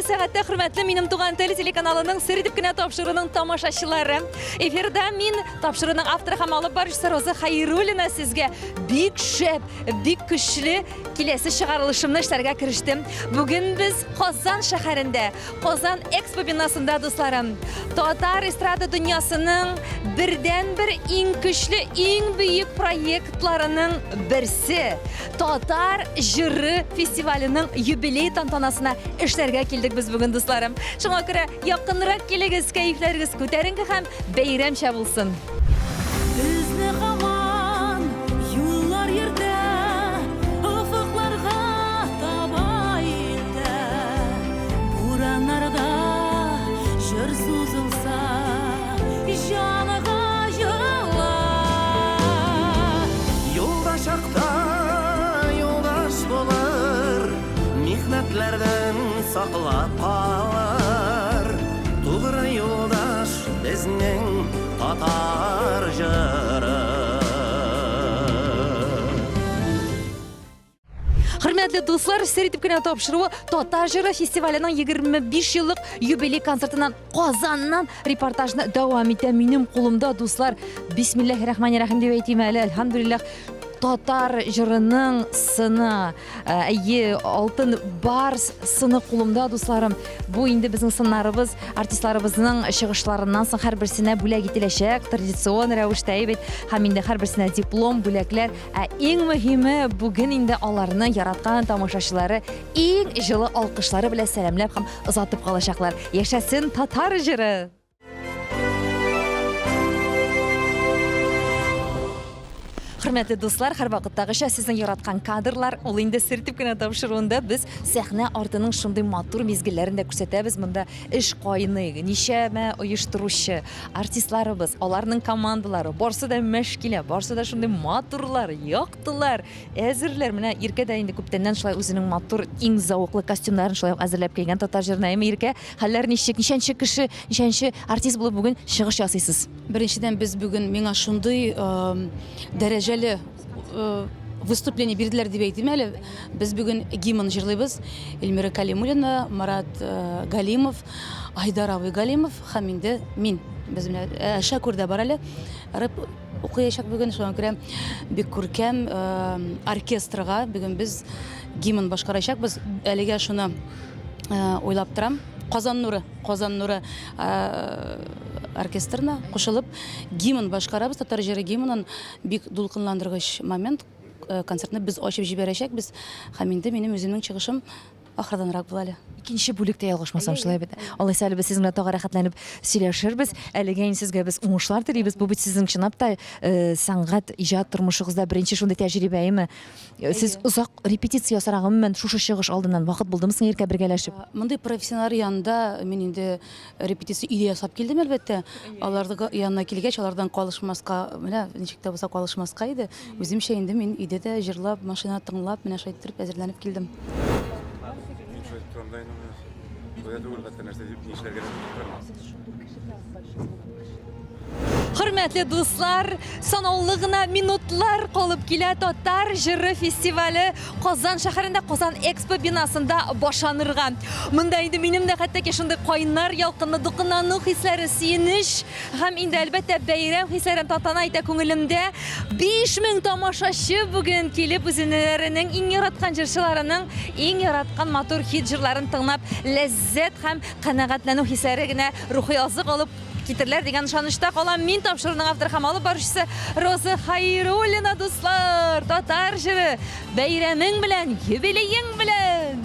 сәгатьтә хөрмәтле минем туган тел телеканалының сер итеп кенә тапшыруның тамашачылары. Эфирда мин тапшыруның авторы һәм алып баручысы Роза Хайруллина сезгә бик шәп, бик көчле киләсе чыгарылышымны эшләргә керештем. Бүген без Казан шәһәрендә, Казан Экспо бинасында, дусларым. Татар эстрада дөньясының бердәнбер иң көчле, иң бөек проектларының берсе Татар җыры фестиваленең юбилей тантанасына эшләргә килдек без бүген, дусларым. Шуңа күрә якынрак килегез, кәефләрегез күтәренке һәм бәйрәмчә булсын. Безне һаман юллар йөртә, Офыкларга таба илтә. Бураннарда җыр сузылса, Җанга җыла. Юлда чакта юлдаш булыр, Михнәтләрдән саклап калыр. Тугры юлдаш безнең татар җыры. Хөрмәтле дуслар, сер итеп кенә тапшыруы Татар җыры фестиваленең 25 еллык юбилей концертыннан Казаннан репортажны дәвам итә. Минем кулымда, дуслар, бисмиллаһи рахмани рахим дип әйтим әле, әлхәмдүлилләһ, татар җырының сыны, э, әйе, алтын барс сыны кулымда, дусларым. Бу инде безнең сыннарыбыз, артистларыбызның чыгышларыннан соң һәрберсенә бүләк ителәчәк, традицион рәвештә бит. Һәм инде һәрберсенә диплом, бүләкләр. Ә иң мөһиме, бүген инде аларны яраткан тамашачылары иң җылы алкышлары белән сәламләп һәм озатып калачаклар. Яшәсен татар җыры! Хөрмәтле дуслар, һәрвакыттагыча сезнең яраткан кадрлар, ул инде сер дип кенә тапшыруында без сәхнә артының шундый матур мизгелләрен дә күрсәтәбез. Монда эш кайный, ничәмә оештыручы, артистларыбыз, аларның командалары, барсы да мәш килә, барсы да шундый матурлар, яктылар, әзерләр. Менә Иркә дә инде күптәннән шулай үзенең матур, иң зәвыклы костюмнарын шулай ук әзерләп килгән татар җырына. Әйме, Иркә, хәлләр ничек? Ничәнче кеше, ничәнче артист булып бүген чыгыш ясыйсыз? Беренчедән, без бүген миңа шундый дәрәҗәле выступление бирделәр дип әйтим әле. Без бүген гимн җырлыйбыз. Эльмира Калимуллина, Марат Галимов, Айдар абый Галимов һәм инде мин. Без менә Шәкүр дә бар әле. Рэп укыячак бүген. Шуңа күрә бик күркәм оркестрга бүген без гимн башкарачакбыз. Әлегә шуны уйлап торам. Казан нуры. Казан нуры оркестрына кушылып гимн башкарабыз, татар җыры гимнын. Бик дулкынландыргыч момент. Концертны без ачып җибәрәчәкбез. Һәм инде минем үземнең чыгышым ахырданрак була әле. Икенче бүлектә ялгышмасам, шулай бит. Алайса әле без сезнең белән тагы рәхәтләнеп сөйләшербез. Әлегә инде сезгә без уңышлар телибез. Бу бит сезнең чынлап та сәнгать, иҗат тормышыгызда беренче шундый тәҗрибә, әйеме? Сез озак репетиция ясарга, гомумән, шушы чыгыш алдыннан вакыт булдымы соң Иркә бергәләшеп? Мондый профессионаллар янында мин инде репетиция өйдә ясап килдем, әлбәттә. Алар янына килгәч, алардан калышмаска, менә ничек тә булса калышмаска иде. Үземчә инде мин өйдә дә җырлап, машина тыңлап, менә шулай иттереп әзерләнеп килдем. Мин шулай торам да инде. Кая түгел, хәтта нәрсә дип, ни эшләргә дә белми торам. Хөрмәтле дуслар, санаулы гына минутлар калып килә Татар җыры фестивале Казан шәһәрендә Казан Экспо бинасында башланырга. Монда инде минем дә хәтта ки шундый кайнар ялкынлы дулкынлану хисләре, сөенеч һәм инде әлбәттә бәйрәм хисләрен тантана итә күңелемдә. 5000 тамашачы бүген килеп үзеннәренең иң яраткан җырчыларының иң яраткан матур хит җырларын тыңлап ләззәт һәм канәгатьләнү хисләре генә рухи азык алып китерләр дигән ышанычта калам. Мин тапшыруның авторы һәм алып баручысы Роза Хайруллина, дуслар! Татар җыры бәйрәмең белән, юбилеең белән!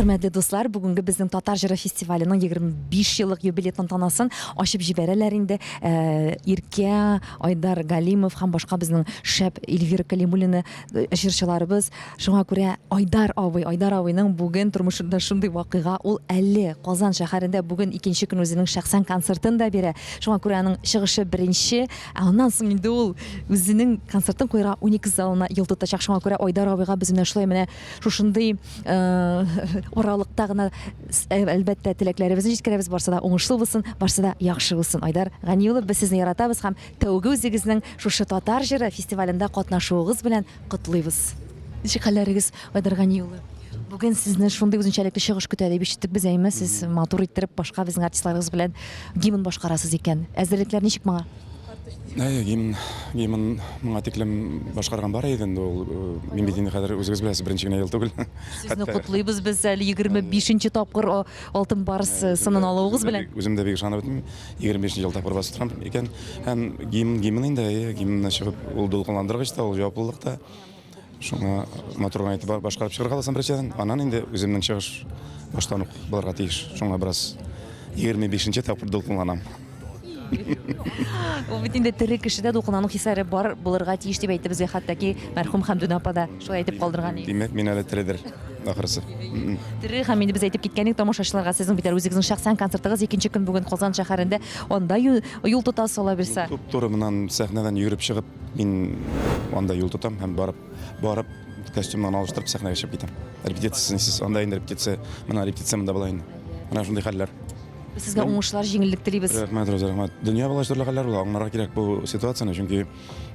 Хөрмәтле дуслар, бүгенге безнең Татар җыры фестиваленең 25 еллык юбилей тантанасын ачып җибәрәләр инде. Э, Иркә, Айдар Галимов һәм башка безнең шәп Эльвира Калимуллина э, җырчыларыбыз. Шуңа күрә Айдар абый, Айдар абыйның бүген тормышында шундый вакыйга, ул әле Казан шәһәрендә бүген икенче көн үзенең шәхсән концертын да бирә. Шуңа күрә аның чыгышы беренче, ә аннан соң инде ул үзенең концертын куярга 12 залына юл тотачак. Шуңа күрә Айдар абыйга без менә шулай менә шушындый э, аралыкта гына э, әлбәттә теләкләребезне җиткерәбез. Барсы да уңышлы булсын, барсы да яхшы булсын. Айдар Гани улы, без сезне яратабыз һәм тәүге үзегезнең шушы татар җыры фестивалендә катнашуыгыз белән котлыйбыз. Ничек хәлләрегез, Айдар Гани улы? Бүген сезне шундый үзенчәлекле чыгыш көтә дип ишеттек без, әйме? Сез матур иттереп башка безнең артистларыгыз белән гимн башкарасыз икән. Әзерлекләр ничек моңа? Әйе, гимн, гимн моңа тиклем башкарган бар иде инде ул. Э, мин бит инде хәзер үзегез беләсез, беренче генә ел түгел. Сезне котлыйбыз без әле 25 нче тапкыр Алтын барс э, сынын алуыгыз белән. Үзем дә бик ышанып бетмим. 25 нче ел тапкыр басып торам икән. Һәм гимн, гимн инде, әйе, гимнны чыгып, ул дулкынландыргыч та, ул җаваплылык та. Шуңа матур гына итеп башкарып чыгарга аласам беренчедән, аннан инде үземнең чыгыш баштан ук булырга тиеш. Шуңа бераз 25 нче тапкыр дулкынланам. Ул бит инде тере кешедә дулкынлану хисләре бар булырга тиеш дип әйтте безгә хәтта ки мәрхүм Хәмдүнә апа да шулай әйтеп калдырган иде. Димәк, мин әле тередер, ахрысы. Тере һәм инде без әйтеп киткән идек тамашачыларга, сезнең бит әле үзегезнең шәхсән концертыгыз икенче көн бүген Казан шәһәрендә, анда юл тотасыз алабирса. Туп-туры моннан сәхнәдән йөгереп чыгып, Мин анда юл тотам һәм барып, барып костюмнан алыштырып сәхнәгә чыгып китәм. Репетициясе нисез, анда инде репетиция, менә репетиция монда була инде. Менә шундый хәлләр. Без сезгә уңышлар, җиңеллек телибез. Рәхмәт, Роза, рәхмәт. Дөнья була төрле хәлләр була, аңларга кирәк бу ситуацияне, чөнки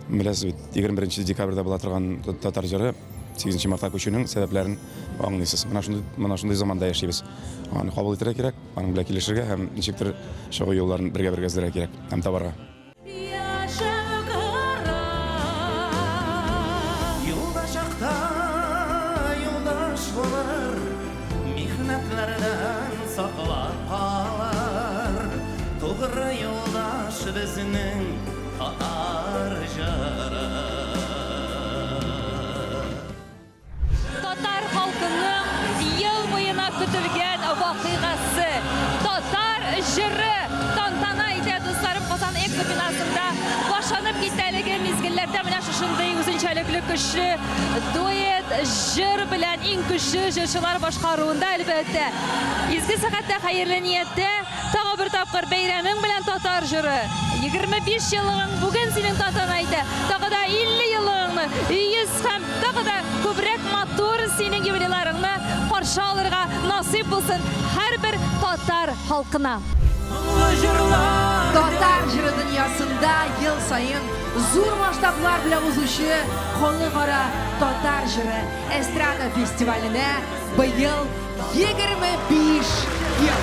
беләсез бит, 21 декабрьдә була торган татар җыры 8 мартка күчүнең сәбәпләрен аңлыйсыз. Менә шундый, менә шундый заманда яшибез. Аны кабул итәргә кирәк, аның белән килешергә һәм ничектер чыгу юлларын бергә-бергә эзләргә кирәк һәм табарга. Юлда чакта юлдаш булыр, Михнәтләрдән саклап калыр. Тугры юлдаш безнең татар җыры. Татар халкының ел буена көтелгән вакыйгасы, Татар җыры тантана итә, дусларым, Казан Экспо бинасында башланып китте әлеге мизгелләрдә менә шушындый үзенчәлекле көчле дуэт җыр белән иң көчле җырчылар башкаруында, әлбәттә. Изге сәгатьтә, хәерле нияттә тагы бер тапкыр бәйрәмең белән Татар җыры! 25 еллыгың бүген синең тантана итә, тагы да 50 еллыгыңны, 100 һәм Тагы да күбрәк матур синең юбилейларыңны каршы алырга насыйп булсын һәрбер татар халкына. Моңлы җырлар. Татар җыры дөньясында ел саен зур масштаблар белән узучы Халыкара татар җыры эстрада фестиваленә быел 25 ел.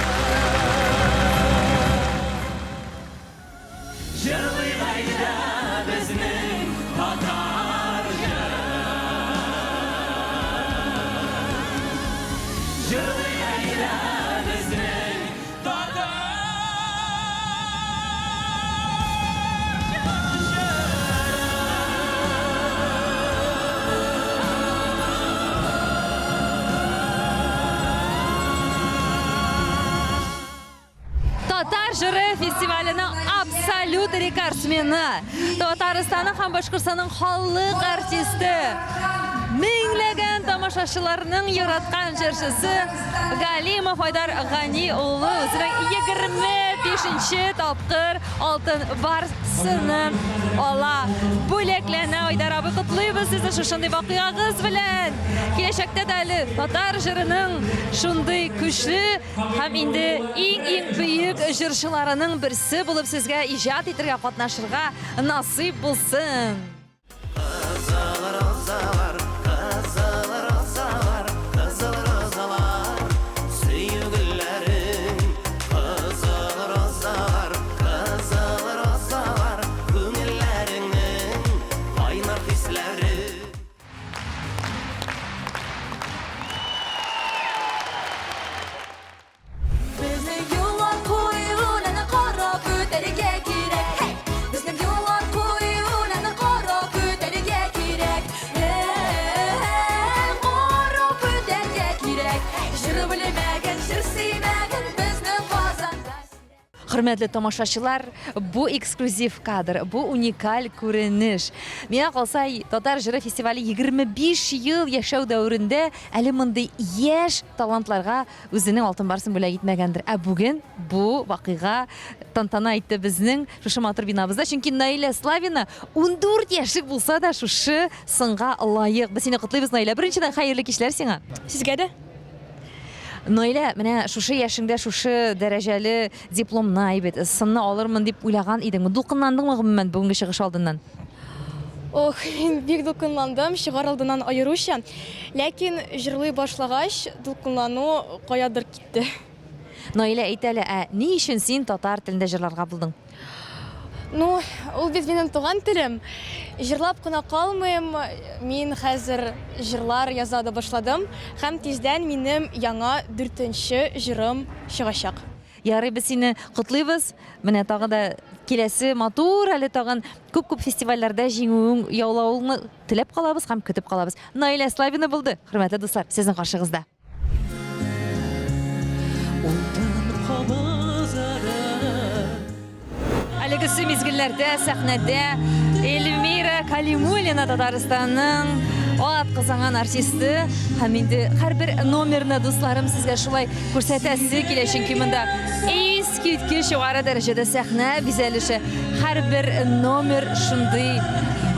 Җырлыйк әйдә безнең татар җырын. Җырлыйк әйдә безнең татар җырын. Татар җыры фестиваленең абсолют рекордсмены, Татарстанның һәм Башкортстанның халык артисты, меңләгән тамашачыларның яраткан җырчысы Галимов Айдар Гани улы үзенең 25 нче тапкыр Алтын барс сыны ала. Бүләкләнә Айдар абый, котлыйбыз сезне шушындый вакыйгагыз белән. Киләчәктә дә әле татар җырының шундый көчле Һәм инде иң-иң бөек җырчыларының берсе булып сезгә иҗат итергә, катнашырга насыйп булсын! Кызыл розалар, кызыл розалар, кызыл розалар, сөю гөлләрең. Кызыл розалар, кызыл розалар, күңелләреңнең кайнар хисләре. Безнең юллар куюланы карап үтәргә кирәк. Хей! Безнең юллар куюланы карап үтәргә кирәк. Э, карап үтәргә кирәк. Җыр белмәгән, җыр сөймәгән безнең Казанда. Хөрмәтле тамашачылар, бу эксклюзив кадр, бу уникаль күренеш. Миңа калса, Татар җыры фестивале 25 ел яшәү дәверендә әле мондый яшь талантларга үзенең алтын барсын бүләк итмәгәндер. Ә бүген бу вакыйга тантана итте безнең шушы матур бинабызда. Чөнки Наилә Славина 14 яшьлек булса да шушы сынга лаек. Без сине котлыйбыз, Наилә. Беренчедән, хәерле кичләр сиңа. Сезгә дә. Наилә, менә шушы яшеңдә шушы дәрәҗәле дипломны, әйбәт, сынны алырмын дип уйлаган идеңме? Дулкынландыңмы гомумән бүгенге чыгыш алдыннан? Ох, мин бик дулкынландым, чыгар алдыннан аеруча. Ләкин җырлый башлагач, дулкынлану каядыр китте. Наилә, әйт әле, ә ни өчен син татар телендә җырларга булдың? Ну, ул бит минем туган телем. Җырлап кына калмыйм, мин хәзер җырлар яза да башладым һәм тиздән минем яңа дүртенче җырым чыгачак. Ярый, без сине котлыйбыз. Менә тагы да киләсе матур әле тагын күп-күп фестивальләрдә җиңүең, яулавыңны теләп калабыз һәм көтеп калабыз. Наилә Славина булды, хөрмәтле дуслар, сезнең каршыгызда. Әлегесе мизгелләрдә сәхнәдә Эльмира Калимуллина Татарстанның ат казанган артисты һәм инде һәрбер номерны дусларым сезгә шулай күрсәтәсе килә, чөнки монда искиткеч югары дәрәҗәдә сәхнә бизәлеше, һәрбер номер шундый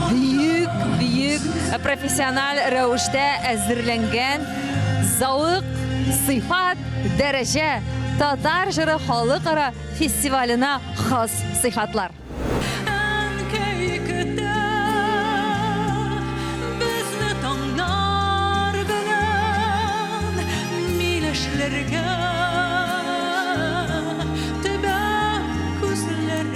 бөек, бөек профессиональ рәвештә әзерләнгән. Зәвык, сыйфат, дәрәҗә, татар җыры халыкара фестиваленә хас сыйфатлар. Әнкәй көтә безне таңнар белән миләшләргә төбә күзләрен.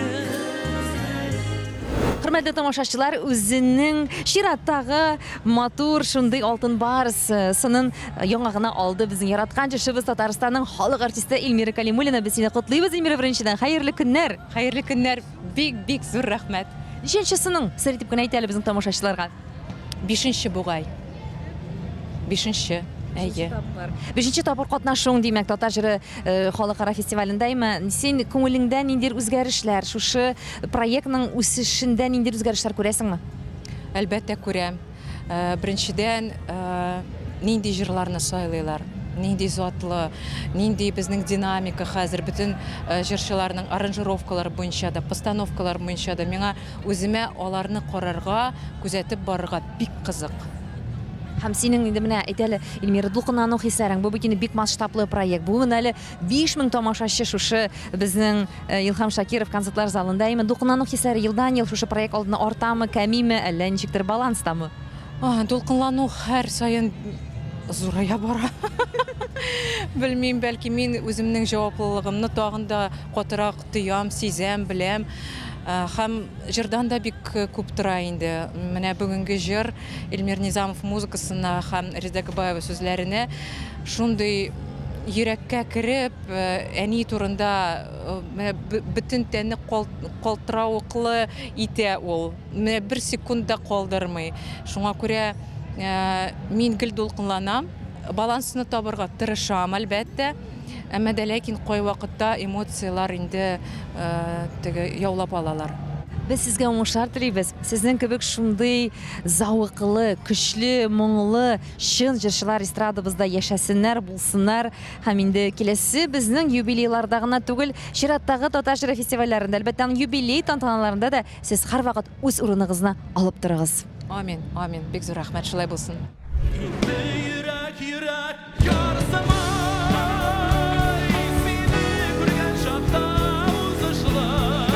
Хөрмәтле тамашачылар, үзенең чираттагы матур шундый алтын барс э, сынын э, яңа гына алды безнең яраткан җырчыбыз Татарстанның халык артисты Эльмира Калимуллина. Без сине котлыйбыз, Эльмира, беренчедән. Хәерле көннәр! Хәерле көннәр! Бик-бик зур рәхмәт. Ничәнче сының? Сер итеп кенә әйт әле безнең тамашачыларга. Бишенче бугай. Бишенче, әйе. Бишенче тапкыр катнашуың, димәк, Татар җыры э, халыкара фестивалендәме? Син күңелеңдә ниндидер үзгәрешләр, шушы проектның үсешендә ниндидер үзгәрешләр күрәсеңме? Әлбәттә, күрәм. Э, беренчедән, э, нинди җырларны сайлыйлар, нинди затлы, нинди безнең динамика хәзер бөтен җырчыларның аранжировкалар буенча да, постановкалар буенча да миңа Үземә аларны карарга, күзәтеп барырга бик кызык. Һәм синең инде менә, әйт әле, Эльмира, дулкынлану хисләрең, бу бит инде бик масштаблы проект. Бүген әле 5000 тамашачы шушы безнең э, Илһам Шакиров концертлар залында. Әйме, дулкынлану хисләре елдан-ел шушы проект алдында артамы, кәмиме, әллә ничектер баланстамы? Дулкынлану һәр саен зурая бара. Белмим, бәлки мин үземнең җаваплылыгымны тагын да катырак тоям, сизәм, беләм. Һәм җырдан да бик күп тора инде. Менә бүгенге җыр Эльмир Низамов музыкасына һәм Резеда Габаева сүзләренә шундый йөрәккә кереп, әни турында менә бөтен тәне калтыравыклы итә ул. Менә бер секунд да калдырмый. Шуңа күрә мин гел дулкынланам. Балансны табырга тырышам, әлбәттә. Әмма дә ләкин кайвакытта эмоцияләр инде теге яулап алалар. Без сезгә уңышлар телибез. Сезнең кебек шундый зәвыклы, көчле, моңлы, чын җырчылар эстрадабызда яшәсеннәр, булсыннар. Һәм инде киләсе безнең юбилейларда гына түгел, чираттагы татар җыры фестивальләрендә, әлбәттә, аның юбилей тантаналарында да сез һәрвакыт үз урыныгызны алып торыгыз. Амин, амин. Бик зур рәхмәт, шулай булсын. Инде йөрәк, йөрәк Ярсымай, сине күргән чакта узышлай.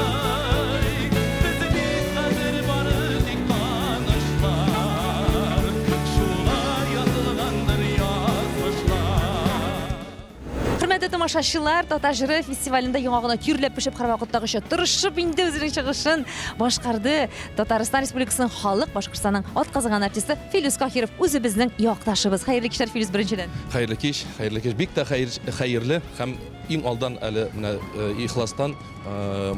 Без бит хәзер бары тик танышлар. Шулай язылгандыр язмышлар. Хөрмәтле тамашачылар, Татар җыры фестивалендә яңа гына тирләп пешеп һәрвакыттагыча тырышып инде үзенең чыгышын башкарды Татарстан Республикасының халык Башкортстанның атказанган артисты Филүс Каһиров үзебезнең якташыбыз. Хәерле кичләр, Филүс, беренчедән. Хәерле кич, хәерле кич. Бик тә хәерле һәм иң алдан әле менә э, ихластан э,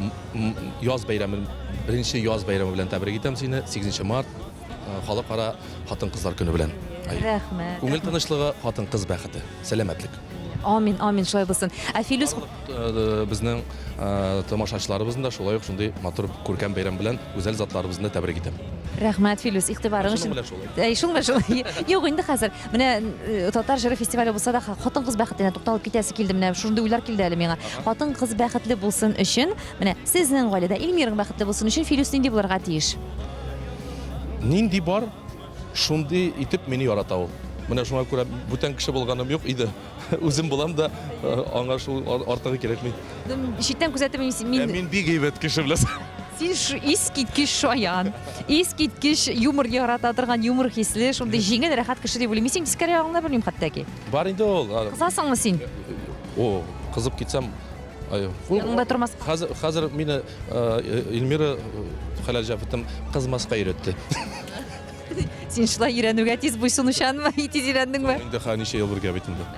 яз бәйрәме, беренче яз бәйрәме белән тәбрик итәм сине. 8 март э, халыкара хатын-кызлар көне белән. Рәхмәт. Күңел тынычлыгы, хатын-кыз бәхете, сәламәтлек. Амин, амин, шулай булсын. Ә Филүс безнең тамашачыларыбызны да шулай ук шундый матур күркәм бәйрәм белән гүзәл затларыбызны да тәбрик итәм. Рәхмәт, Филүс, игътибарың өчен. Әй, шул белән шулай. Юк, инде хәзер менә татар җыры фестивале булса да, хатын-кыз бәхетенә тукталып китәсе килде. Менә шундый уйлар килде әле миңа. Хатын-кыз бәхетле булсын өчен, менә сезнең гаиләдә Эльмираң бәхетле булсын өчен Филүс нинди булырга тиеш? Нинди бар, шундый итеп мине ярата ул. Менә шуңа күрә бүтән кеше булганым юк иде. Үзем булам да, аңа шул артыгы кирәкми. Читтән күзәтеп мин Ә мин бик әйбәт кеше, беләсең. Син искиткеч шаян, искиткеч юмор ярата торган, юмор хисле, шундый җиңел, рәхәт кеше дип уйлыйм. Мин синең тискәре ягыңны да белмим хәтта ки. Бар инде ул. Кызасыңмы син? О, кызып китсәм, ай, Яныңда тормаска. Хәзер, хәзер мине Эльмира хәләл җәфетем кызмаска өйрәтте. Син шулай өйрәнүгә тиз буйсынучанмы? Тиз өйрәндеңме? Инде хә ничә ел бергә бит инде.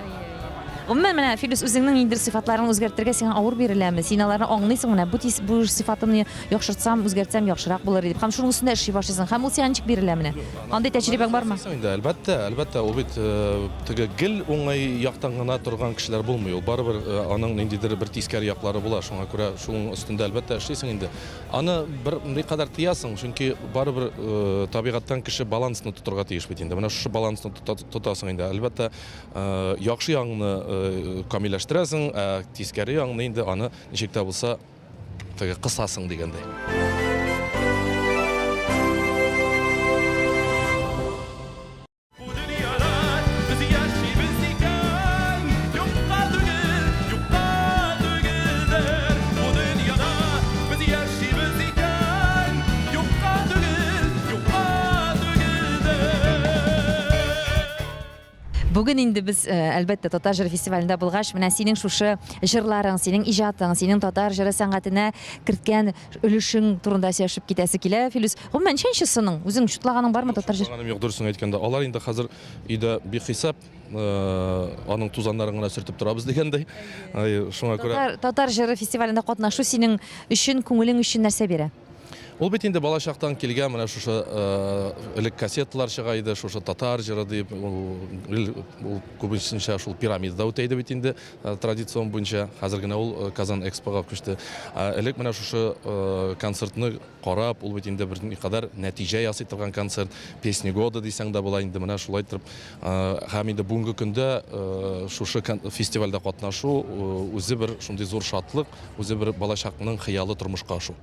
Гомумән, менә Филүс, үзеңнең ниндидер сыйфатларыңны үзгәртергә сиңа авыр биреләме? Син аларны аңлыйсың, менә бу тиз бу сыйфатымны яхшыртсам, үзгәртсәм яхшырак булыр дип. Һәм шуның өстендә эшли башлыйсың. Һәм ул сиңа ничек бирелә менә? Андый тәҗрибәң бармы? Инде, әлбәттә, әлбәттә, ул бит э, теге гел уңай яктан гына торган кешеләр булмый. Ул барыбер э, аның ниндидер бер тискәре яклары була. Шуңа күрә шуның өстендә әлбәттә эшлисең инде. Аны бер никадәр тыясың, чөнки барыбер э, табигатьтән кеше балансны тотырга тиеш бит инде. Менә шушы балансны тотасың инде. Әлбәттә, э, яхшы ягыңны э, камилләштерәсең, ә тискәре ягыңны инде аны ничек тә булса теге кысасың дигәндәй. Бу дөньяда без яшибез икән, юкка түгел, юкка түгелдер. Бу дөньяда без яшибез икән, юкка түгел, юкка түгелдер. Бүген инде без, э, әлбәттә, татар җыры фестивалендә булгач, менә синең шушы җырларың, синең иҗатың, синең татар җыры сәнгатенә керткән өлешең турында сөйләшеп китәсе килә, Филүс. Гомумән, ничәнче сының? Үзең чутлаганың бармы татар җыр? Чутлаганым юк, дөресен әйткәндә. Алар инде хәзер өйдә бихисап, э, аның тузаннарын гына сөртеп торабыз дигәндәй. Ай, шуңа күрә Татар, татар җыры фестивалендә катнашу синең өчен, күңелең өчен нәрсә бирә? Ул бит инде балачактан килгән менә шушы э, элек кассеталар чыга иде, шушы татар җыры дип, ул, ул күбесенчә шул пирамидада үтә иде бит инде. Э, традицион буенча хәзер генә ул э, Казан Экспога күчте. Э, элек менә шушы концертны карап, ул бит инде бер никадәр нәтиҗә ясый торган концерт, песни года дисәң дә була инде менә шулай итеп. Һәм инде бүгенге көндә шушы фестивальдә катнашу үзе бер шундый зур шатлык, үзе бер балачакның хыялы тормышка ашу.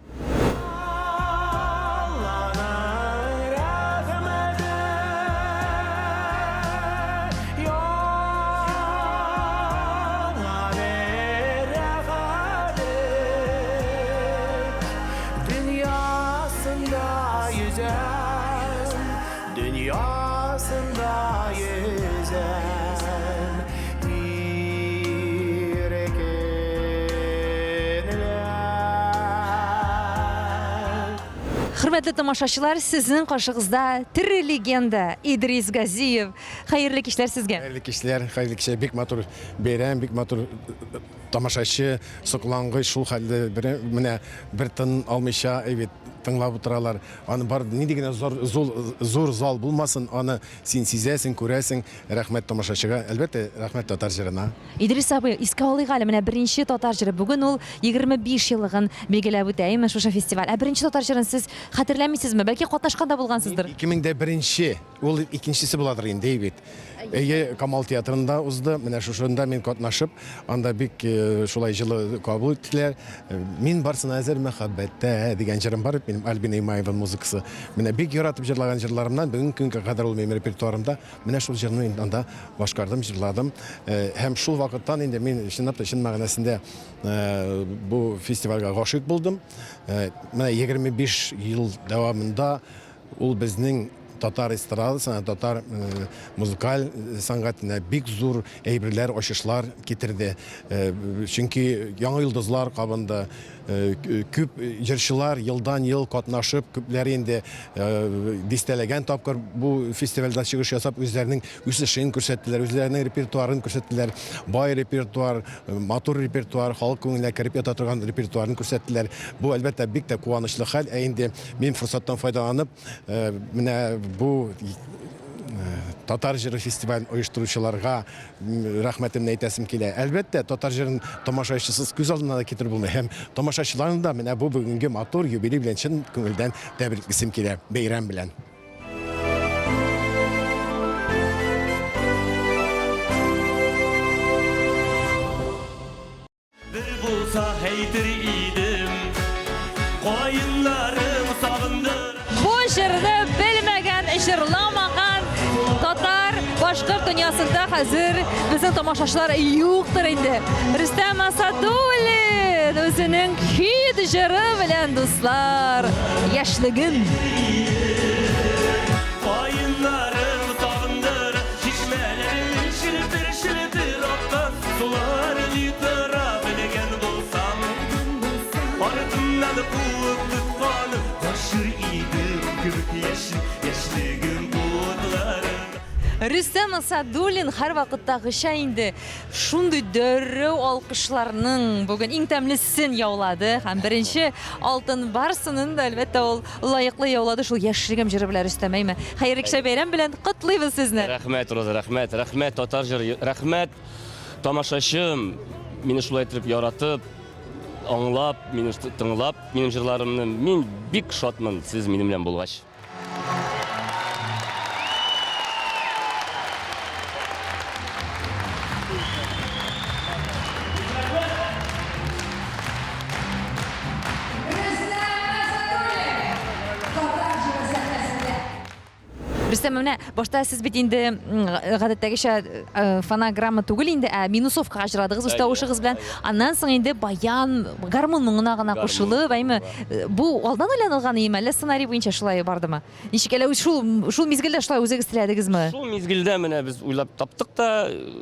Хөрмәтле тамашачылар, сезнең каршыгызда тере легенда Идрис Газиев. Хәерле кичләр сезгә. Хәерле кичләр, хәерле кичләр. Бик матур бәйрәм, бик матур э, тамашачы, соклангыч шул хәлдә бер, менә бер тын алмыйча әйбәт тыңлап утыралар. Аны бар нинди генә зур, зур, зур зал булмасын, аны син сизәсең, күрәсең. Рәхмәт тамашачыга, әлбәттә, рәхмәт татар җырына. Идрис абый, искә алыйк әле, менә беренче татар җыры. Бүген ул 25 еллыгын билгеләп үтә, әйеме, шушы фестиваль. Ә беренче татар җырын сез хәтерләмисезме? Бәлки катнашкан да булгансыздыр? 2001, ул икенчесе буладыр инде, әйе бит. Әйе, Камал театрында узды. Менә шушында мин катнашып, анда бик э, шулай җылы кабул иттеләр. Э, мин барсына әзер мәхәббәттә дигән җырым бар бит минем, Альбина Имаева музыкасы. Менә бик яратып җырлаган җырларымнан бүгенге көнгә кадәр ул минем репертуарымда. Менә шул җырны инде анда башкардым, җырладым. Э, һәм шул вакыттан инде мин чынлап та чын мәгънәсендә э, бу фестивальгә гашыйк булдым. Э, менә 25 ел дәвамында ул безнең татар эстрадасына, татар музыкаль сәнгатенә бик зур әйберләр, ачышлар китерде. Чөнки яңа йолдызлар кабынды. Күп җырчылар елдан-ел катнашып, күпләре инде дистәләгән тапкыр бу фестивальдә чыгыш ясап, үзләренең үсешен күрсәттеләр, үзләренең репертуарын күрсәттеләр. Бай репертуар, матур репертуар, халык күңеленә кереп ята торган репертуарын күрсәттеләр. Бу, әлбәттә, бик тә куанычлы хәл. Ә инде мин форсаттан файдаланып, менә бу Татар җыры фестивален оештыручыларга рәхмәтемне әйтәсем килә. Әлбәттә, татар җырын тамашачысыз күз алдына да китереп булмый. Һәм тамашачыларны да менә бу бүгенге матур юбилей белән чын күңелдән тәбриклисем килә, бәйрәм белән. Бер булса әйтер идем, каеннарым сагындыра. Бу җырны белмәгән, җырламаган татар, башкорт дөньясында хәзер безнең тамашачылар юктыр инде. Рөстәм Асадуллин үзенең хит җыры белән, дуслар, яшьлегем. Каеннарым сагындыра, чишмәләрең челтер-челтер аккан сулар ни тора, белгән булсам. Артымнан куып тотканым, качыр идем кебек яшь, яшьлегем утларын. Рөстәм Асадуллин һәрвакыттагыча инде шундый дәррәү алкышларның бүген иң тәмлесен яулады һәм беренче алтын барсынын да, әлбәттә, ул лаеклы яулады шул Яшьлегем җыры белән, Рөстәм, әйме? Хәерле кичә, бәйрәм белән котлыйбыз сезне! Рәхмәт, Роза, рәхмәт, рәхмәт, татар җыры, рәхмәт, тамашачым, мине шулай итеп яратып, аңлап, мине тыңлап, минем җырларымны. Мин бик шатмын, сез минем белән булгач. Рөстәм, менә башта сез бит инде гадәттәгечә э, фонограмма түгел инде, ә минусовкага җырладыгыз үз тавышыгыз белән. Аннан соң инде баян, гармун моңына гына кушылып, әйме? Э, бу алдан уйланылган иеме, әллә сценарий буенча шулай бардымы? Ничек әллә шул шул мизгелдә шулай үзегез теләдегезме? Шул мизгелдә менә без уйлап таптык та,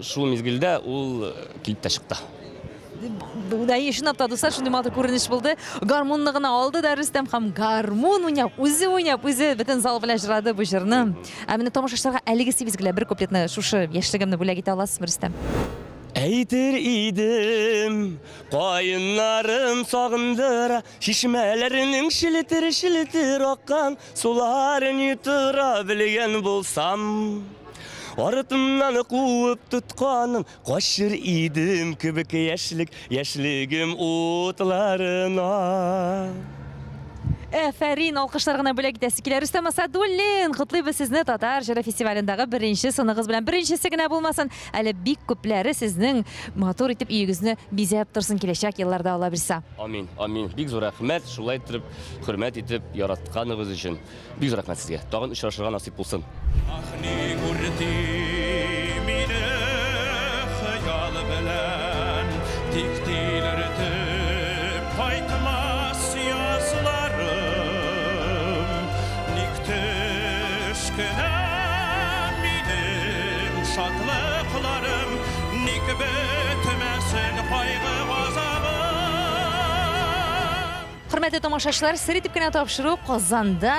шул мизгелдә ул э, килеп тә чыкты. Әйе, чынлап та, дуслар, шундый матур күренеш булды. Гармунны гына алды да Рөстәм һәм гармун уйнап, үзе уйнап, үзе бөтен зал белән җырлады бу җырны. Ә менә тамашачыларга әлеге сибез генә бер куплетны шушы яшьлегемне бүләк итә аласызмы, Рөстәм? Әйтер идем, каеннарым сагындыра, чишмәләрнең челтер-челтер аккан суларын йотыра белгән булсам. Артымнан куып тотканын Качыр идем кебек яшьлек, яшьлегем утларына. Әфәрин, алкышлар гына бүләк итәсе килә. Рөстәм Асадуллин, котлыйбыз сезне Татар җыры фестивалендагы беренче сыныгыз белән. Беренчесе генә булмасын, әле бик күпләре сезнең матур итеп өегезне бизәп торсын киләчәк елларда, Алла бирса. Амин, амин. Бик зур рәхмәт, шулай иттереп, хөрмәт итеп яратканыгыз өчен. Бик зур рәхмәт сезгә. Тагын очрашырга насыйп булсын. Ах, ни күрде мине хыял белән, тик тилертеп кайтмас язларым. Ник төш кенә минем шатлыкларым, ник бетмәсен кайгы-газабым. Хөрмәтле тамашачылар, сер итеп кенә тапшыру Казанда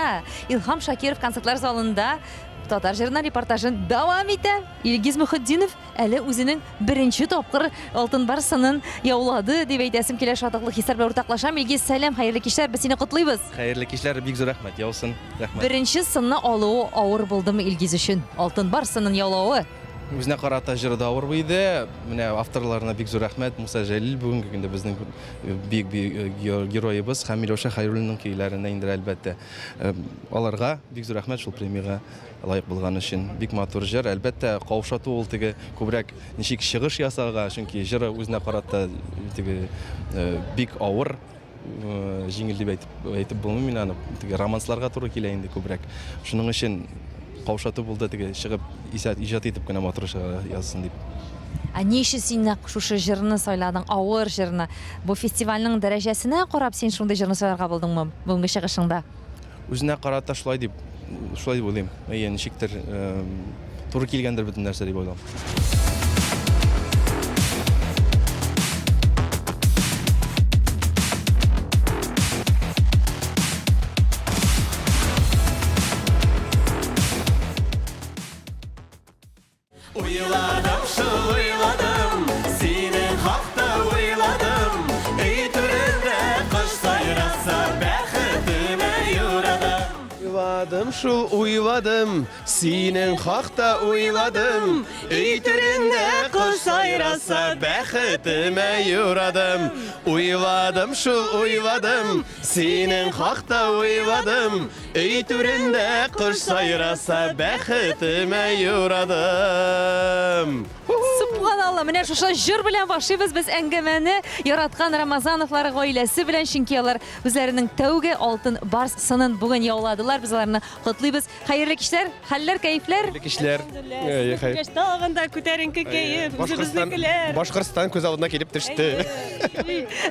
Илһам Шакиров концертлар залында татар җырына репортажын дәвам итә. Илгиз Мөхетдинов әле үзенең беренче тапкыр Алтын Барс сынын яулады дип әйтәсем килә, шатлыклы хисләр белән уртаклашам. Илгиз, сәлам, хәерле кичләр, без сине котлыйбыз. Хәерле кичләр, бик зур рәхмәт яусын. Рәхмәт. Беренче сынны алуы авыр булдымы Илгиз өчен? Алтын Барс сынын яулавы? Үзенә карата җыры да авыр иде. Менә авторларына бик зур рәхмәт. Муса Җәлил бүгенге көндә безнең бик героебыз һәм Миләүшә Хәйруллинаның көйләренә инде әлбәттә. Аларга бик зур рәхмәт шул премиягә лаек булган өчен. Бик матур җыр. Әлбәттә, каушату ул теге күбрәк ничек чыгыш ясарга, чөнки җыры үзенә карата теге бик авыр. Җиңел дип әйтеп, әйтеп булмый мин аны. Теге романсларга туры килә инде күбрәк. Шуның өчен каушату булды теге чыгып иҗат, иҗат итеп кенә матур чыга язсын дип. Ә ни өчен син нәкъ шушы җырны сайладың, авыр җырны? Бу фестивальнең дәрәҗәсенә карап син шундый җырны сайларга булдыңмы бүгенге чыгышыңда? Үзенә карата шулай дип, шулай дип уйлыйм. Әйе, ничектер туры килгәндер бөтен нәрсә дип уйлыйм. Уйладым шул уйладым, синең хакта уйладым. Өй түрендә кош сайраса, бәхетемә юрадым. Уйладым шул уйладым, синең хакта уйладым. Өй түрендә кош сайраса, бәхетемә юрадым. Уйладым шул уйладым, синең хакта уйладым. Өй түрендә кош сайраса, бәхетемә юрадым. Субханалла, менә шушы җыр белән башлыйбыз без әңгәмәне яраткан Рамазановлар гаиләсе белән, чөнки алар үзләренең тәүге алтын барс сынын бүген яуладылар. Без аларны Котлыйбыз. Хәерле кичләр, хәлләр, кәефләр. Хәерле кичләр. Сезне күргәч тагын да күтәренке кәеф, үзебезнекеләр. Башкортстан күз алдына килеп төште.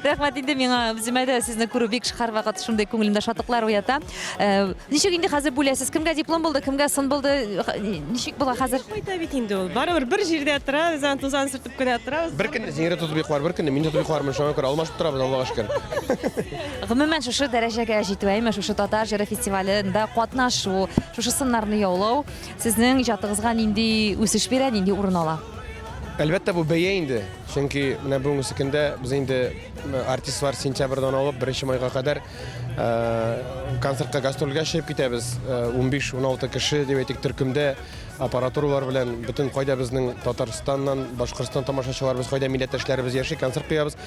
Рәхмәт инде миңа үземә дә сезне күрү бик һәрвакыт шундый күңелемдә шатлыклар уята. Э, ничек инде хәзер бүләсез? Кемгә диплом булды, кемгә сын булды? Ничек була хәзер? Кайта бит инде ул. Барыбер бер җирдә тора, без аны тузан сөртеп кенә торабыз. Бер көнне Зинира тотып йоклар, бер көнне мин тотып йоклармын, шуңа күрә алмашып торабыз, Аллага шөкер. Гомумән, шушы дәрәҗәгә җитү, әйме, шушы татар җыры фестивалендә катнашу, шушы сыннарны яулау сезнең иҗатыгызга нинди үсеш бирә, нинди урын ала? Әлбәттә, бу бәя инде. Чөнки менә бүгенге көндә без инде артистлар сентябрьдән алып 1 майга кадәр концертка гастрольгә чыгып китәбез. 15-16 кеше дип әйтик төркемдә аппаратуралар белән бөтен кайда безнең Татарстаннан, Башкортстан тамашачыларыбыз, кайда милләттәшләребез яши, концерт куябыз.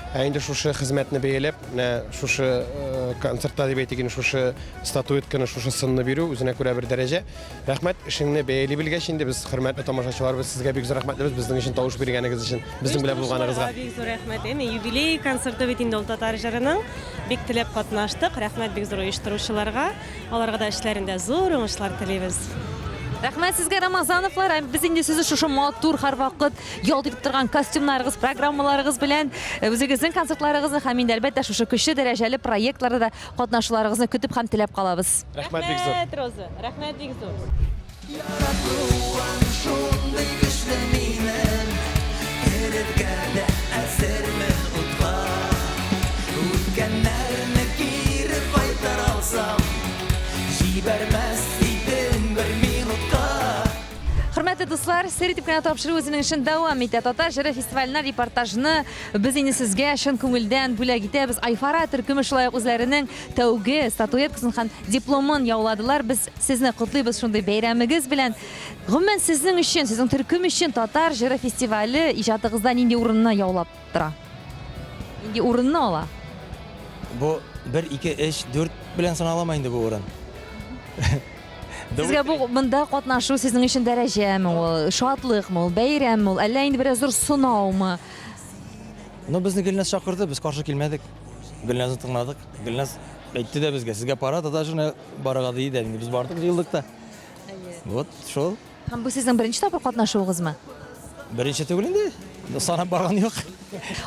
Ә инде шушы хезмәтне бәяләп, менә шушы э, концертта дип әйтик, инде шушы статуэтканы, шушы сынны бирү үзенә күрә бер дәрәҗә. Рәхмәт, эшеңне бәяли белгәч инде без хөрмәтле тамашачыларыбыз сезгә бик зур рәхмәтлебез безнең өчен тавыш биргәнегез өчен, безнең белән булганыгызга. Бик зур рәхмәт. Әмма юбилей концерты бит инде ул татар җырының. Бик теләп катнаштык. Рәхмәт бик зур оештыручыларга. Аларга да эшләрендә зур уңышлар телибез. Рәхмәт сезгә, Рамазановлар. Ә без инде сезне шушы матур һәрвакыт ялт итеп торган костюмнарыгыз, программаларыгыз белән э, үзегезнең концертларыгызны һәм инде әлбәттә шушы көчле дәрәҗәле проектларда да катнашуларыгызны көтеп һәм теләп калабыз. Рәхмәт бик зур. Рәхмәт, Роза. Рәхмәт бик зур. Яратуым шундый көчле минем, Эрергә дә әзермен утка. Үткәннәрне кире кайтара алсам, Җибәрмәс идем бер минутка. Хөрмәтле дуслар, сер итеп кенә тапшыру үзенең эшен дәвам итә. Татар җыры фестиваленә репортажны без инде сезгә чын күңелдән бүләк итәбез. Айфара төркеме шулай ук үзләренең тәүге статуэткасын һәм дипломын яуладылар. Без сезне котлыйбыз шундый бәйрәмегез белән. Гомумән, сезнең өчен, сезнең төркем өчен татар җыры фестивале иҗатыгызда нинди урынны яулап тора? Нинди урынны ала? Бу 1, 2, 3, 4 белән саналамы инде бу урын? Сезгә бу монда катнашу сезнең өчен дәрәҗәме ул, шатлыкмы ул, бәйрәмме ул, әллә инде бераз зур сынаумы? Ну, безне Гөлназ чакырды, без каршы килмәдек. Гөлназны тыңладык. Гөлназ әйтте дә безгә, сезгә пора татар җырына барырга диде дә, инде без бардык, җыелдык та. Вот, шул. Һәм бу сезнең беренче тапкыр катнашуыгызмы? Беренче түгел инде. Санап барган юк.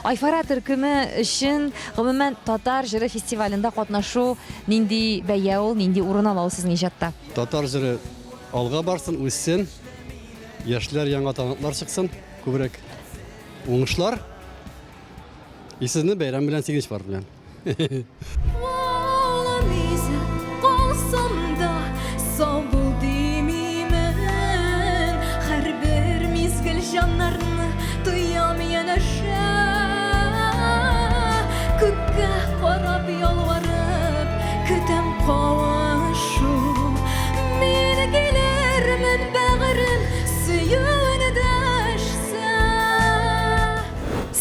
Айфара төркеме өчен, гомумән, татар җыры фестивалендә катнашу нинди бәя ул, нинди урын ала ул сезнең иҗатта? Татар җыры алга барсын, үссен, яшьләр, яңа талантлар чыксын, күбрәк уңышлар. И сезне бәйрәм белән, 8 март белән.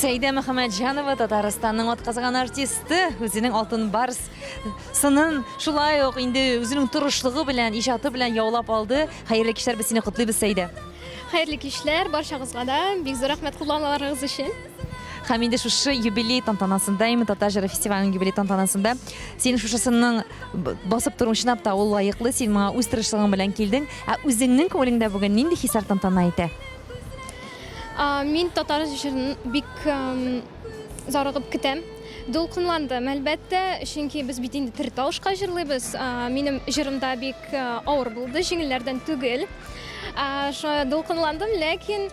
Сәйдә Мөхәммәтҗанова Татарстанның атказанган артисты, үзенең Алтын Барс сынын шулай ук инде үзенең тырышлыгы белән, иҗаты белән яулап алды. Хәерле кичләр, без сине котлыйбыз, Сәйдә. Хәерле кичләр барчагызга да. Бик зур рәхмәт куллануларыгыз өчен. Һәм инде шушы юбилей тантанасында, именно татар җыры фестиваленең юбилей тантанасында син шушысының басып торуың чынлап та ул лаеклы, син моңа үз тырышлыгың белән килдең. Ә үзеңнең күңелеңдә бүген нинди хисләр тантана итә? Мин татар җырын бик зарыгып көтәм. Дулкынландым, әлбәттә, чөнки без бит инде тере тавышка җырлыйбыз. Минем җырым да бик авыр булды, җиңелләрдән түгел. Шулай дулкынландым, ләкин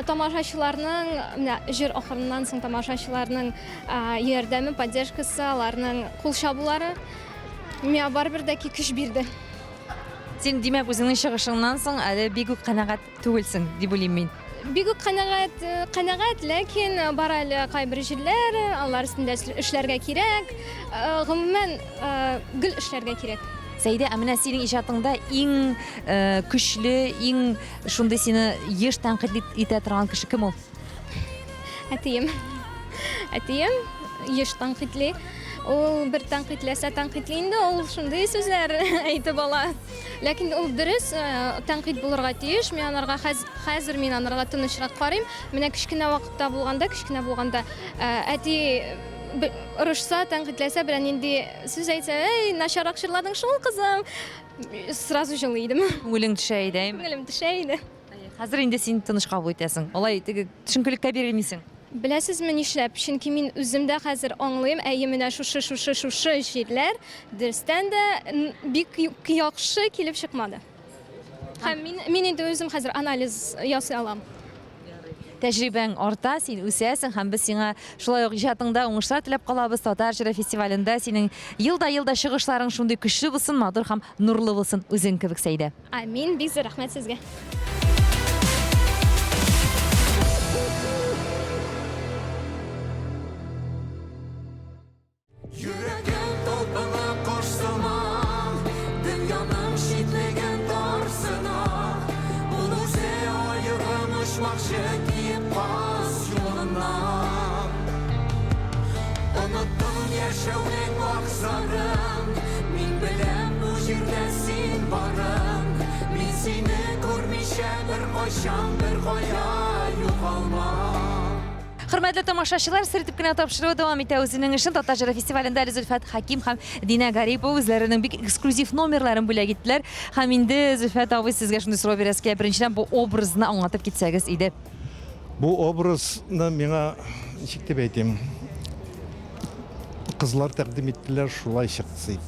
тамашачыларның, менә җыр ахырыннан соң тамашачыларның ярдәме, поддержкасы, аларның кул чабулары миңа барыбер дә көч бирде. Син, димәк, үзеңнең чыгышыңнан соң әле бик үк канәгать түгелсең, дип уйлыйм мин. Бик үк канәгать, э, канәгать, ләкин э, бар әле кайбер җирләр, э, алар өстендә эшләргә кирәк. Гомумән, гел эшләргә кирәк. Сәйдә, ә менә синең иҗатыңда иң көчле, иң шундый сине еш тәнкыйть итә торган кеше кем ул? Әтием. Әтием еш тәнкыйтьли. Ул бер тәнкыйтьләсә тәнкыйтьли инде, ул шундый сүзләр әйтеп ала. Ләкин ул дөрес э, тәнкыйть булырга тиеш. Мин анарга хәзер мин анарга тынычрак карыйм. Менә кечкенә вакытта булганда, кечкенә булганда э, әти Орышса, тәнкыйтьләсә, берәр нинди сүз әйтсә, әй, начаррак җырладың шул, кызым. Сразу җылый идем. Күңелең төшә иде, әйме? Күңелем төшә иде. Хәзер инде син тыныч кабул итәсең. Алай теге төшенкелеккә бирелмисең. Беләсезме нишләп? Чөнки мин үзем дә хәзер аңлыйм, әйе, менә шушы, шушы, шушы җирләр дөрестән дә бик яхшы килеп чыкмады. Һәм мин, мин инде үзем хәзер анализ ясый алам. Тәҗрибәң арта, син үсәсең һәм без сиңа шулай ук иҗатыңда уңышлар теләп калабыз. Татар җыры фестивалендә синең ел да ел да чыгышларың шундый көчле булсын, матур һәм нурлы булсын үзең кебек, Сәйдә. Амин, бик зур рәхмәт сезгә. Йөрәгем талпына кош сыман, Дөньяның читлеген тарсына. Ул үзе аерым очмакчы киек каз юлыннан. Оныттым яшәүнең вак зарын, Мин беләм бу җирдә син барын. Мин сине күрмичә беркайчан беркая югалмам. Хөрмәтле тамашачылар, сер итеп кенә тапшыруы дәвам итә үзенең эшен. Татар җыры фестивалендә әле Зөлфәт Хәким һәм Динә Гарипова үзләренең бик эксклюзив номерларын бүләк иттеләр. Һәм инде Зөлфәт абый сезгә шундый сорау бирәсе килә. Беренчедән бу образны аңлатып китсәгез иде. Бу образны миңа ничек дип әйтим, кызлар тәкъдим иттеләр, шулай чыксы дип.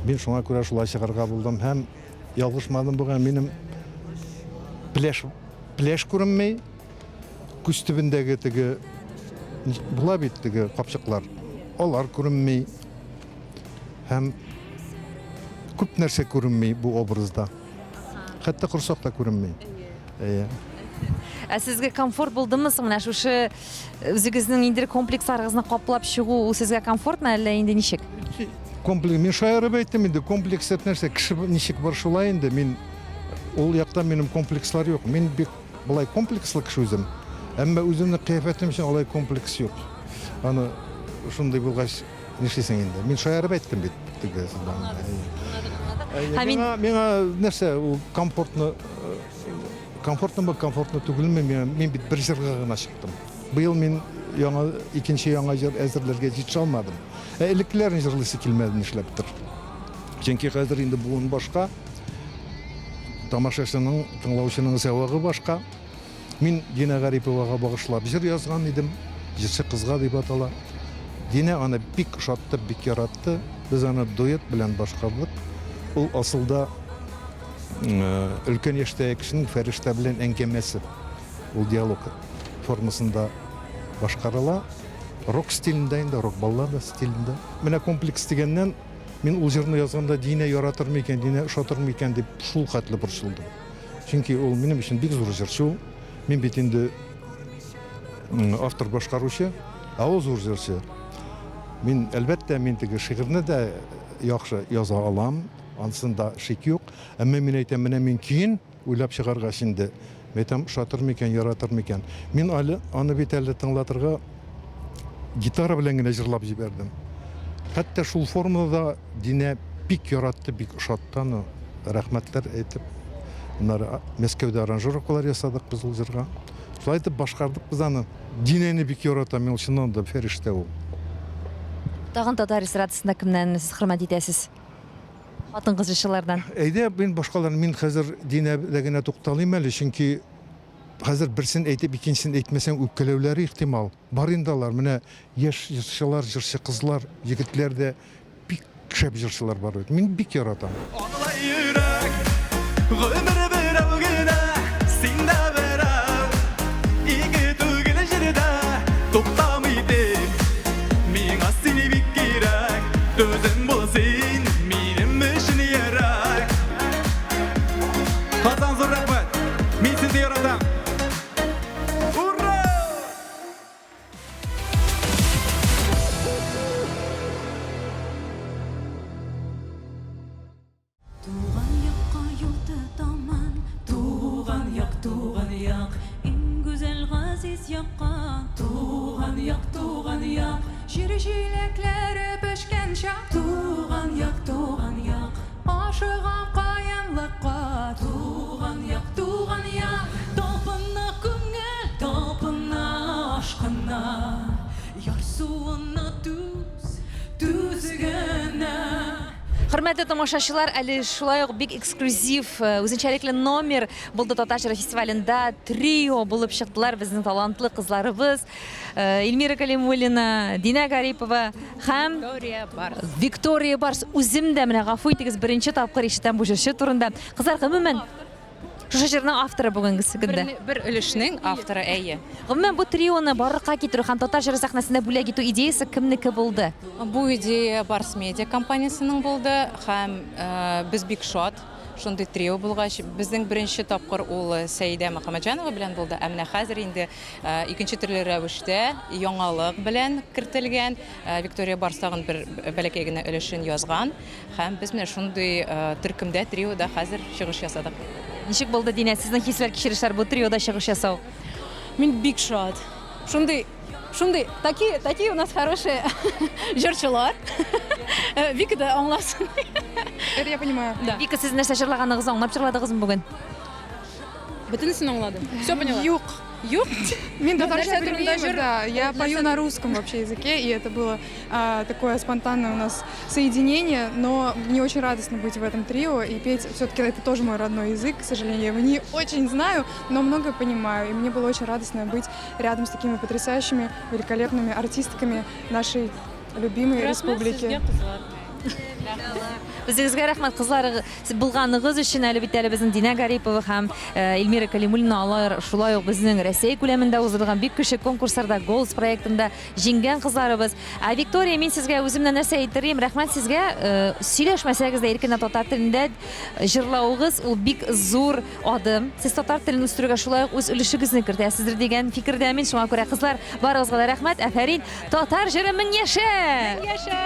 Мин шуңа күрә шулай чыгарга булдым һәм ялгышмадым бугай, минем пляж пляж күренми, Күз төбендәге теге була бит теге капчыклар. Алар күренми. Һәм күп нәрсә күренми бу образда. Хәтта корсак та күренми. Әйе. Ә сезгә комфорт булдымы соң менә шушы э, үзегезнең ниндидер комплексларыгызны каплап чыгу, ул сезгә комфортмы әллә инде ничек? Комплекс, мин шаярып әйттем инде, комплекс дип нәрсә, кеше ничек бар шулай инде, мин ул якта минем комплекслар юк. Мин бик Болай комплекслы кеше үзем. Әмма үземнең кыяфәтем өчен алай комплекс юк. Аны шундый булгач, нишлисең инде? Мин шаярып әйттем бит теге Миңа, миңа нәрсә, ул комфортны, комфортнымы, комфортны түгелме, миңа, мин бит бер җырга гына чыктым. Быел мин яңа, икенче яңа җыр әзерләргә җитешә алмадым. Ә элеккеләрен җырлыйсы килмәде нишләптер. Чөнки хәзер инде буын башка. Тамашачының, тыңлаучының зәвыгы башка. Мин Динә Гариповага багышлап җыр язган идем. Җырчы кызга дип атала. Динә аны бик ошатты, бик яратты. Без аны дуэт белән башкардык. Ул асылда өлкән яшьтәге кешенең фәрештә белән әңгәмәсе. Ул диалог формасында башкарыла. Рок стилендә инде, рок-баллада стилендә. Менә комплекс дигәннән, Мин ул җырны язганда Динә яратыр микән, Динә ошатыр микән дип шул хәтле борчылдым. Чөнки ул минем өчен бик зур җырчы ул. Мин бит инде автор башкаручы, ә ул зур җырчы. Мин, әлбәттә, мин теге шигырьне дә яхшы яза алам, анысында шик юк. Әмма мин әйтәм, менә мин көен Уйлап чыгаргач инде, мәйтәм, ошатыр микән, яратыр микән. Мин әле аны бит әле тыңлатырга гитара белән генә җырлап җибәрдем. Хәтта шул формада да Динә бик яратты, бик ошатты аны. Рәхмәтләр әйтеп. Аннары Мәскәүдә аранжировкалар ясадык без ул җырга. Шулай итеп башкардык без аны. Динәне бик яратам, мин ул чыннан да фәрештә ул. Тагын татар эстрадасында кемнәрне сез хөрмәт итәсез? Хатын-кыз җырчылардан. Әйдә, мин башкалар, мин хәзер Динәдә генә тукталыйм әле, чөнки хәзер берсен әйтеп, икенчесен әйтмәсәң, үпкәләүләре ихтимал. Бар инде алар, менә яшь җырчылар, җырчы кызлар, егетләр дә бик шәп җырчылар бар бит. Мин бик яратам. Аңла йөрәк, гомер берәү генә, син дә берәү, ике түгел җирдә, туктамый дип, Миңа син бик кирәк, түзем бул син, минем өчен йөрәк. Казан зур рәхмәт, мин сезне яратам. Ура! Туган якка юл тотамын. Туган як, туган як, иң гүзәл газиз якка. Туган як, туган як, җир җиләкләре пешкән чак. Туган як, туган як, ашыгам каенлыкка. Туган як, туган як, талпынам. Хөрмәтле тамашачылар, әле шулай ук бик эксклюзив, э, үзенчәлекле номер булды Татар җыры фестивалендә. Трио булып чыктылар безнең талантлы кызларыбыз. Э, Эльмира Калимуллина, Динә Гарипова һәм Виктория Барс. Виктория Барс. Үзем дә менә гафу итегез, беренче тапкыр ишетәм бу җырчы турында. Кызлар, гомумән, шушы җырның авторы бүгенгесе көндә. Бер өлешнең авторы, әйе. Гомумән, бу трионы барлыкка китерү һәм татар җыры сәхнәсендә бүләк итү идеясе кемнеке булды? Бу идея Барс Медиа компаниясенең булды һәм без бик шат, шундый трио булгач. Безнең беренче тапкыр ул Сәидә Мөхәммәтҗанова белән булды, ә менә хәзер инде икенче төрле рәвештә, яңалык белән кертелгән. Виктория Барс тагын бер бәләкәй генә өлешен язган. Һәм без менә шундый төркемдә, триода хәзер чыгыш ясадык. Ничек булды, Динә, сезнең хисләр, кичерешләр бу триода чыгыш ясау? Мин бик шат. Шундый, шундый, такие, такие у нас хорошие җырчылар. Вика да аңласын. Это я понимаю. Да. Вика, сез нәрсә җырлаганыгызны аңлап җырладыгызмы бүген? Бөтенесен аңладым. Все поняла. Юк. Юк? Мин Ну, татарча нәрсә турында белмим, җыр? да. Я Нәрсә пою на русском вообще языке, и это было такое спонтанное у нас соединение, но мне очень радостно быть в этом трио и петь. Все-таки это тоже мой родной язык, к сожалению, я его не очень знаю, но много понимаю. И мне было очень радостно быть рядом с такими потрясающими, великолепными артистками нашей любимой Рәхмәт республики. сезгә, кызлар. Үзегезгә рәхмәт, кызлар, булганыгыз өчен. Әле бит әле безнең Динә Гарипова һәм э, Эльмира Калимуллина алар шулай ук безнең Рәсәй күләмендә уздырылган бик көчле конкурсларда Голос проектында җиңгән кызларыбыз. Ә Виктория, мин сезгә үземнән нәрсә әйтер идем? Рәхмәт сезгә. Э, сөйләшмәсәгез дә иркенләп татар телендә җырлавыгыз ул бик зур адым. Сез татар телен үстерүгә шулай ук үз өлешегезне кертәсездер дигән фикердә мин. Шуңа күрә, кызлар, барыгызга да рәхмәт. Афәрин. Татар җыры мең яшә! Мең яшә!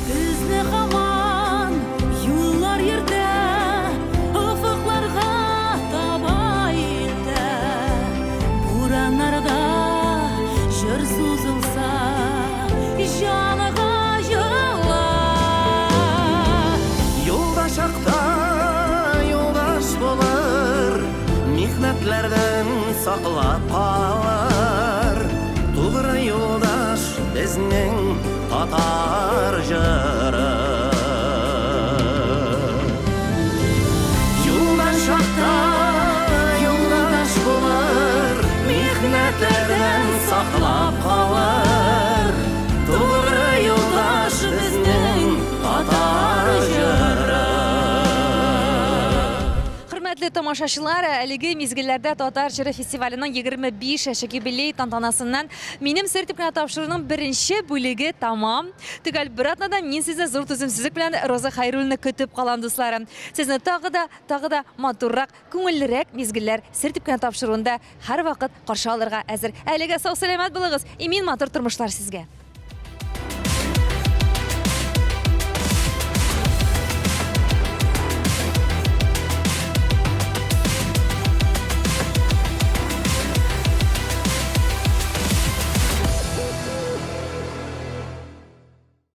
Безне һаман юллар йөртә, офыкларга таба илтә. Бураннарда җыр сузылса, җанга җылы. Юлда чакта юлдаш булыр, михнәтләрдән саклап калыр. Тугры юлдаш безнең татар җыры. Юлдаш чакта юлдаш булыр, михнәтләрдән саклап калыр. Тугры юлдаш безнең татар җыры. Хөрмәтле тамашачылар, әлеге мизгелләрдә Татар җыры фестиваленең 25 яшьлек юбилей тантанасыннан Минем сер дип кенә тапшыруның беренче бүлеге тамам. Төгәл бер атнадан мин сезне зур түземсезлек белән Роза Хәйруллина көтеп калам, дусларым. Сезне тагы да, тагы да матуррак, күңеллерәк мизгелләр сер дип кенә тапшыруында һәрвакыт каршы алырга әзер. Әлегә сау-сәламәт булыгыз, имин матур тормышлар сезгә!